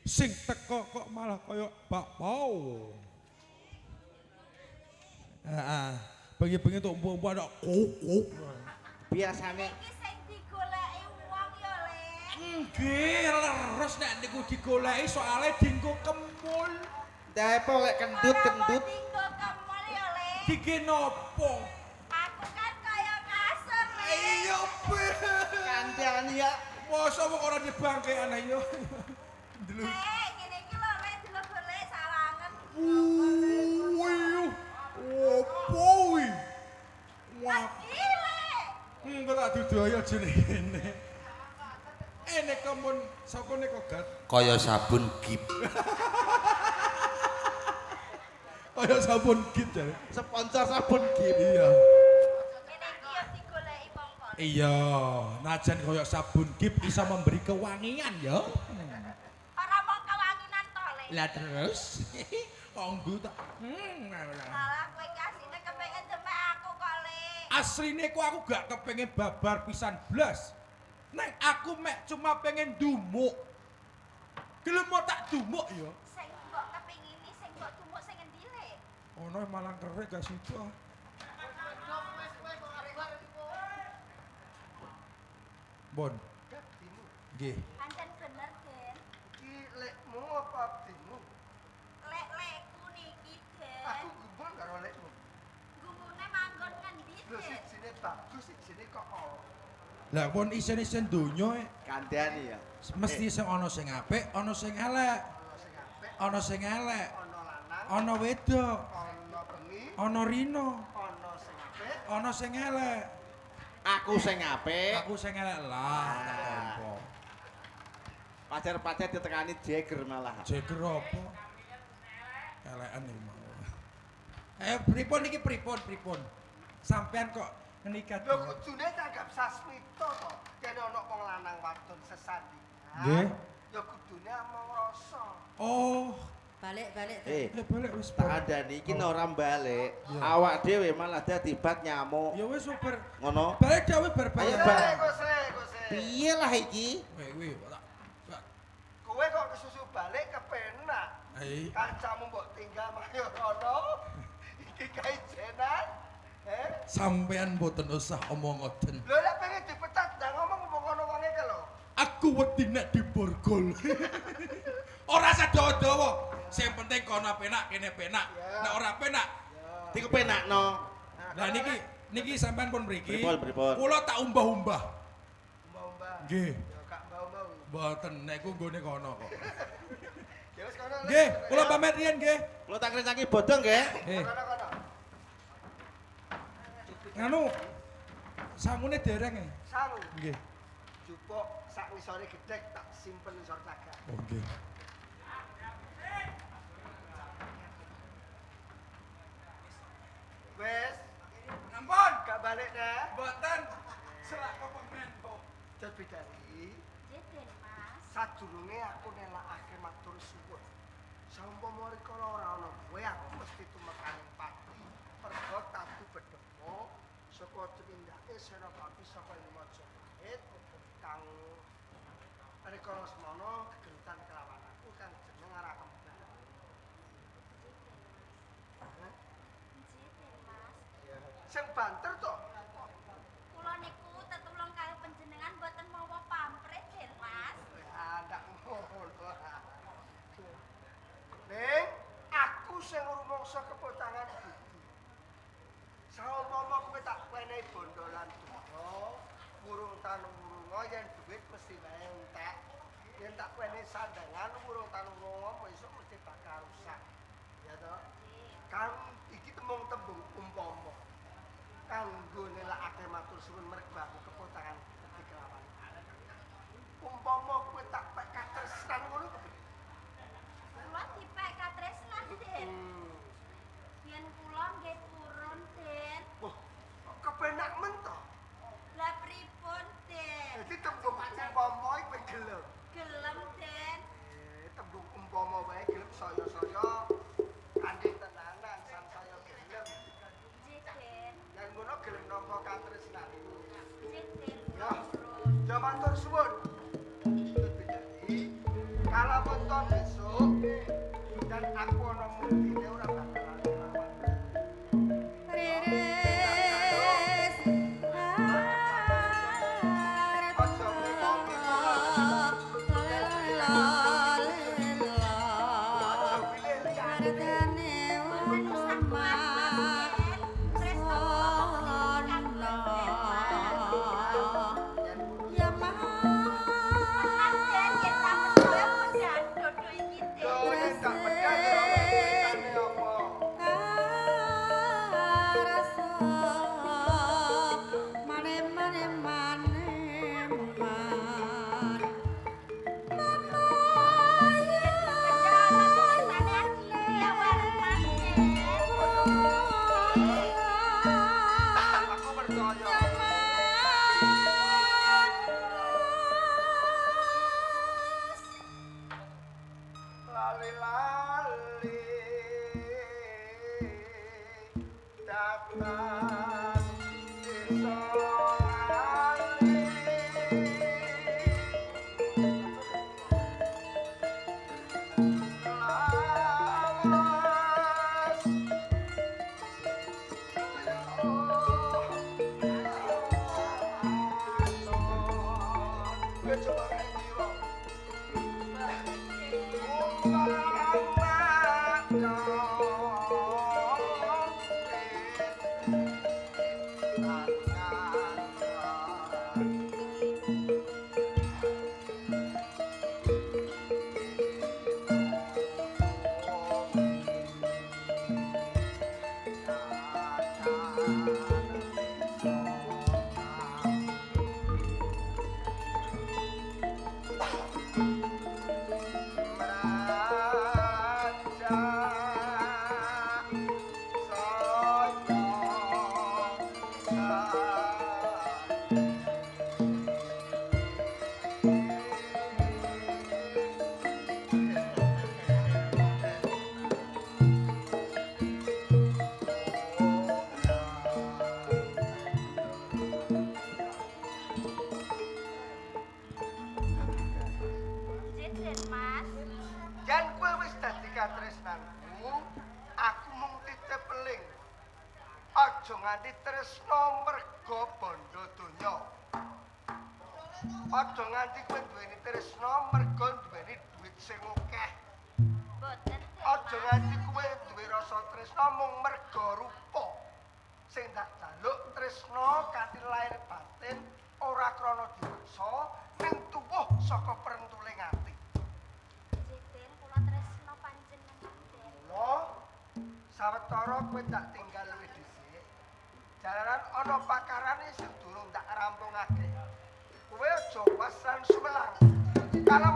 Sing teko kok malah kaya bakpao. Heeh. Bengi-bengi tok empuk-empuk ana kuk-kuk. Biasane Iki sing digoleki wong ya, Le. Nggih, leres nek niku digoleki soale dinggo kemul. Depo lek kendut-kendut. Ora dinggo kemul ya, Le. Dige nopo? Aku kan kaya kasur, Le. Iya, be. Kandhane ya. Masa wong ora dibangkean ayo. Ndelu. Le, ngene iki lho, Le, delok golek sawangen. Wih. Opo kuwi? Wah, Iki, Le. engko tak dudaya jenenge. Nek kemun sapa nek kok gat? Kaya sabun gip. Kaya sabun gip jare. Sponsor sabun gip. Iya. Ngene iki ya digoleki wong kok. Iya, najan kaya sabun gip bisa memberi kewangian ya. Ora mung kewanginan to, Le. Lah terus konggo tak. Malah kowe iki asline kepengin demek aku kok, Le. Asline ku aku gak kepengen babar pisan blas. Neng aku mek cuma pengen dumuk. Gelem mau tak dumuk ya. Sing mbok kepingini, sing mbok tumuk sing endi, Le? Ono malang kerek gak sida. Bon. Nggih. Pancen bener, Den. Iki lekmu apa abdimu? Lek-lekku niki, Den. Aku gumun karo lekmu. Gumune manggon ngendi, Lho Den? sijine bagus, sijine kok ora. Lah pun isen-isen donya Kandhane ya. mesti sing ana sing apik, ana sing elek. Ana sing apik, Ana sing elek, ana lanang, ana wedok, ana bengi, ana rino, ana sing apik. ana sing elek. Aku sing apik. Aku sing elek lah, tak tampa. Pacar-pacar ditekani jeger malah. Jeger apa? Elekan iki mau. Pripun iki pripun pripun? Sampean kok ngenika Lho kudune tanggap sasmita to. Yen ana wong lanang wadon sesandingan. Nggih. Ya kudune among rasa. Oh, Balik-balik. Eh, balik wis. tak kandhani iki nek ora balik. Iya. Awak dhewe malah dadi bat nyamuk. Ya wis bar. Ngono. Balik dhewe bar Ayo, balik. Mbak. Sik, kok sik, kok sik. Piye lah iki? Kowe kuwi tak. Kowe kok kesusu balik kepenak. Ayo. Kancamu mbok tinggal mayo rono. Iki kaijenan. Eh? Sampean mboten usah omong ngoten. Lho lek pengen dipecat ndak ngomong ngomong ngono wonge ke lho. Aku wedi nek diborgol. Ora sedawa-dawa. Sing penting kono penak, kene penak. Ya. Nek ora penak, Dikepenakno. Lah niki niki sampean pun mriki. Pripun, pripun? Kula tak umbah-umbah. Umbah-umbah. Nggih. Ya gak mbau-mbau. Mboten nek ku nggone kono kok. Ya wis kono. Lek. Nggih, kula pamit riyen nggih. Kula tak kresaki bodong nggih. Nggih. Kono kono. Nganu sangune dereng e. Sangu. Nggih. Jupuk sak ngisore gedhek tak simpen ngisor cagak. Oh nggih. Wis, Ampun, gak balik dah. mboten selak kepengen kok. Cut Bidari, Nggih, Den, Mas. sadurunge aku nelakake matur suwun. Saumpama rikala ora ana kowe, aku mesti tumekaning pati. Mergo tatu bedhemo saka tumindake Senopati saka ing Majapahit kang rikala semono gegerutan kelawan aku kang jeneng Ara Kembar. Hah? Nggih, Den, Mas. Sing banter to. Kula niku tetulung karo panjenengan mboten mawa pamrih, Den, Mas. Ya, ndak ngono. Ning, aku sing rumangsa kepotangan budi. Saumpama kowe tak wenehi bondo lan duka, wurung tanu wurunga yen duit mesti wae entek. Yen tak wenehi sandangan wurung tanu wurunga besok mesti bakal rusak. Ya toh? Kang iki tembung-tembung umpama. Kanggo nelakake matur suwun mergo aku kepotangan budi kelawan. Umpama kowe tak pek katresnan ngono kepiye? Kula dipek katresnan, Den. Yen kula nggih purun, Den. Wah, kok kepenak men to? Lah pripun, Den? Dadi tembung umpama iki kowe gelem. Gelem, Den. Tembung umpama wae gelem saya-saya kanthi tenanan sansaya gelem. Nggih, Den. Yen ngono gelem nampa katresnanku. Nggih, Den. Ya. Kula purun. Ya matur suwun. Tut Bidari, kalamun to Nduk. Dan aku ana muktine ora bakal lali karo Riris Aja arta pilih liyane. Mardane Mboten usah kuwatir, Den. Tresno kula mboten kang Den, Mas. Ya mas Tenan, Den, yen tak percaya pedhan dodo iki, Den. Yo yen gak pedhang ya ora tulisane apa. Karasa mane mane mane man Pedhan ana tulisane Aditya Warman, Den. Aku percaya. Lali-lali datang desa lali. Lawas Coba kayak gini. Nggih, Den, Mas. Yen kowe wis dadi katresnanku, aku mung titip eling. Aja nganti tresna merga bondo donya. Aja nganti kowe duweni tresna merga duweni duit sing akeh. Mboten, Den, Aja Mas. nganti kowe duwe rasa tresna mung merga rupa. Sing tak jaluk tresna kanthi lair batin, ora krana dipaksa, ning tuwuh saka prentuling ati. Nggih, Den, kula tresno panjenengan, Den. Mula sawetara kowe tak tinggal luwih dhisik. Jalaran ana pakarane sing durung tak rampungake. Kowe aja was lan sumelang. Kalau